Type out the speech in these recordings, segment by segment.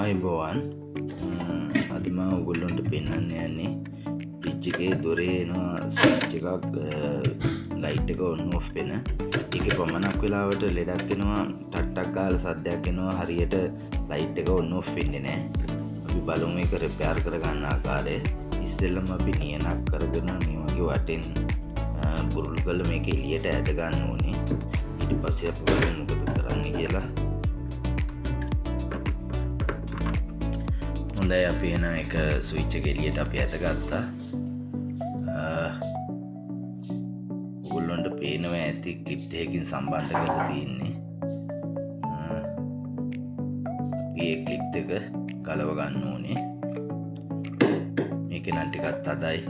ආයුබෝවන්. අද මම ඔයගොල්ලන්ට පෙන්වන්න යන්නේ ෆ්‍රිජ් එකේ දොරේ එනවා ස්විච් එකක්, ලයිට් එක ඔන් ඔෆ් වෙන. ඒකේ පමණක් වෙලාවට ලෙඩක් එනවා, ටක් ටක් ගාලා සද්දයක් එනවා, හරියට ලයිට් එක ඔන් ඔෆ් වෙන්නේ නෑ. අපි බලමු මේක රිපෙයාර් කරගන්න ආකාරය. ඉස්සෙල්ලම අපි නියනක් අරගෙන මේ වගේ වටෙන් බුරුල් කරලා මේක එළියට ඇද ගන්න ඕනේ. ඊට පස්සේ අපි බලමු මොකද කරන්න කියලා. හොඳයි, අපි එන එක ස්විච් එක එළියට අපි ඇදගත්තා. ඔයගොල්ලන්ට පේනවා ඇති ක්ලිප් දෙකකින් සම්බන්ධ කරලා තියෙන්නේ. අපි ඒ ක්ලිප් දෙක ගලව ගන්න ඕනේ. මේකේ නම් ටිකක් තදයි.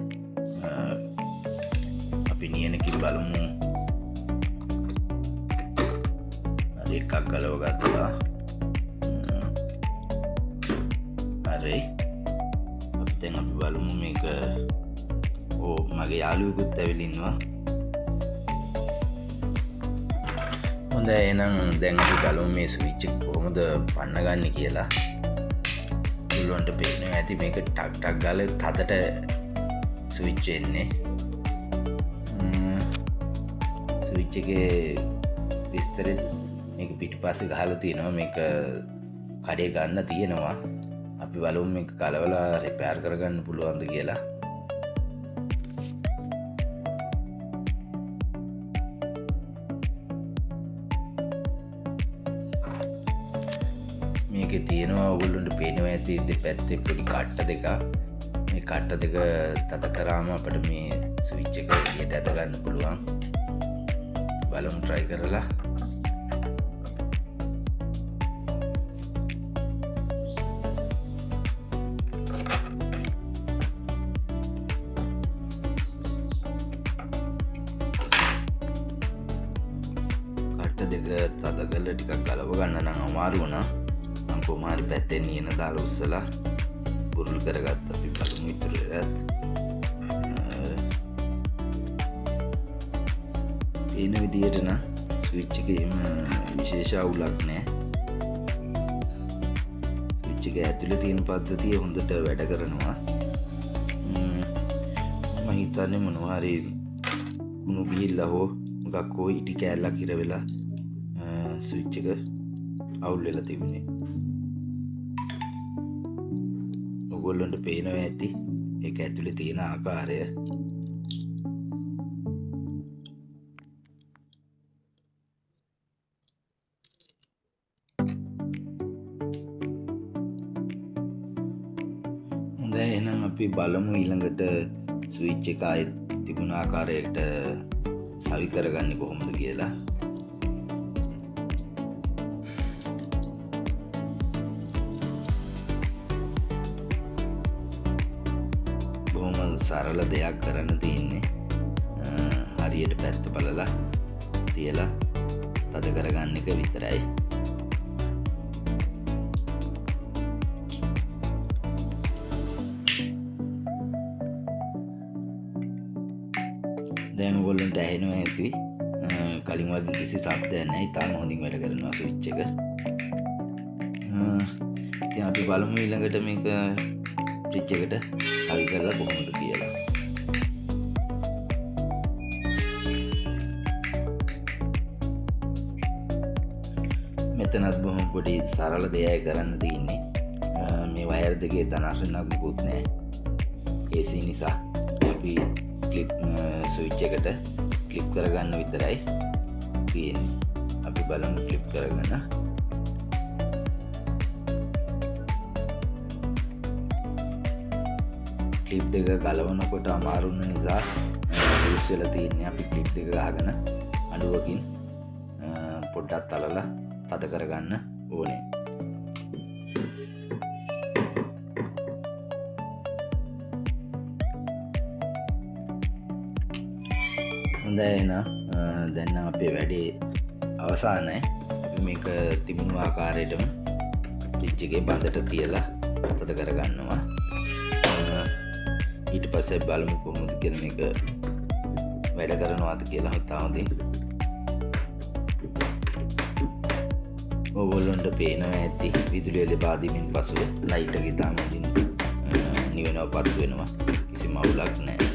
අපි නියනකින් බලමු. හරි, එකක් ගලව ගත්තා. හරි, අපි දැන් බලමු මේක. ඕ, මගේ යාළුවෙකුත් ඇවිල්ලා ඉන්නවා. හොඳයි, එහෙනම් දැන් අපි බලමු මේ ස්විච් එක කොහොමද පන්නගන්නේ කියලා. ඔයගොල්ලන්ට පේනවා ඇති මේක ටක් ටක් ගාලා තදට ස්විච් එන්නේ. ස්විච් එකේ විස්තරෙත් මේක පිටිපස්සේ ගහලා තියෙනවා. මේක කඩේ ගන්න තියෙනවා. අපි බලමු මේක කලවලා රිපෙයාර් කරගන්න පුළුවන්ද කියලා. මේකේ තියෙනවා ඔයගොල්ලන්ට පේනවා ඇති දෙපැත්තේ පොඩි කට්ට දෙකක්. මේ කට්ට දෙක තද කරාම අපිට මේ ස්විච් එක එළියට ඇද ගන්න පුළුවන්. බලමු try කරලා. කට්ට දෙක තද කරලා ටිකක් ගලව ගන්න නම් අමාරු වුණා. මං කොහොම හරි පැත්තෙන් නියන දාලා උස්සලා බුරුල් කරගත්තා. අපි බලමු ඉතුරු වෙලත්. පේන විදියට නම් ස්විච් එකේ එහෙම විශේෂ අවුලක් නෑ. ස්විච් එක ඇතුලේ තියෙන පද්ධතිය හොඳට වැඩ කරනවා. මම හිතන්නේ මොනවා හරි කුණු ගිහිල්ලා හෝ මොකක් හෝ ඉටි කෑල්ලක් හිර වෙලා ස්විච් එක අවුල් වෙලා තිබුණේ. ඔයගොල්ලන්ට පේනවා ඇති ඒක ඇතුලේ තියෙන ආකාරය. හොඳයි, එහෙනම් අපි බලමු ඊළඟට ස්විච් එක ආයෙත් තිබුණ ආකාරයට සවි කරගන්නේ කොහොමද කියලා. බොහොම සරල දෙයක් කරන්න තියෙන්නේ. හරියට පැත්ත බලලා තියලා තද කරගන්න එක විතරයි. දැන් ඔයගොල්ලන්ට ඇහෙනවා ඇති. කලින් වගේ කිසි ශබ්දයක් නැහැ. ඉතාම හොඳින් වැඩ කරනවා ස්විච් එක. ඉතින් අපි බලමු ඊළඟට මේක ෆ්‍රිජ් එකට සවි කරලා කොහොමද කියලා. මෙතනත් බොහොම පොඩි සරල දෙයක් කරන්න තියෙන්නේ. මේ වයර් දෙකේ ධනශ්‍රණක් මොකුත් නැහැ. AC නිසා අපි ස්විච් එකට ක්ලිප් කරගන්න විතරයි තියෙන්නේ. අපි බලමු ක්ලිප් කරගෙන. ක්ලිප් දෙක ගලවනකොට අමාරු වුණ නිසා ලූස් වෙලා තියෙන්නේ. අපි ක්ලිප් දෙක ගහගෙන අඩුවකින් පොඩ්ඩක් තලලා තද කරගන්න ඕනේ. හොඳයි, එහෙනම්, දැන් නම් අපේ වැඩේ අවසానයි. අපි මේක තිබුණු ආකාරයටම ෆ්‍රිජ් එකේ බඳට තියලා තද කරගන්නවා. ඊට පස්සේ බලමු කොහොමද කියලා මේක වැඩ කරනවාද කියලා. හිතා හොඳින්. ඔයගොල්ලන්ට පේනවා ඇති, විදුලිය ලබා දීමෙන් පසුව ලයිට් එක ඉතාම හොඳින් නිවෙනවා, පත්තු වෙනවා. කිසිම අවුලක් නැහැ.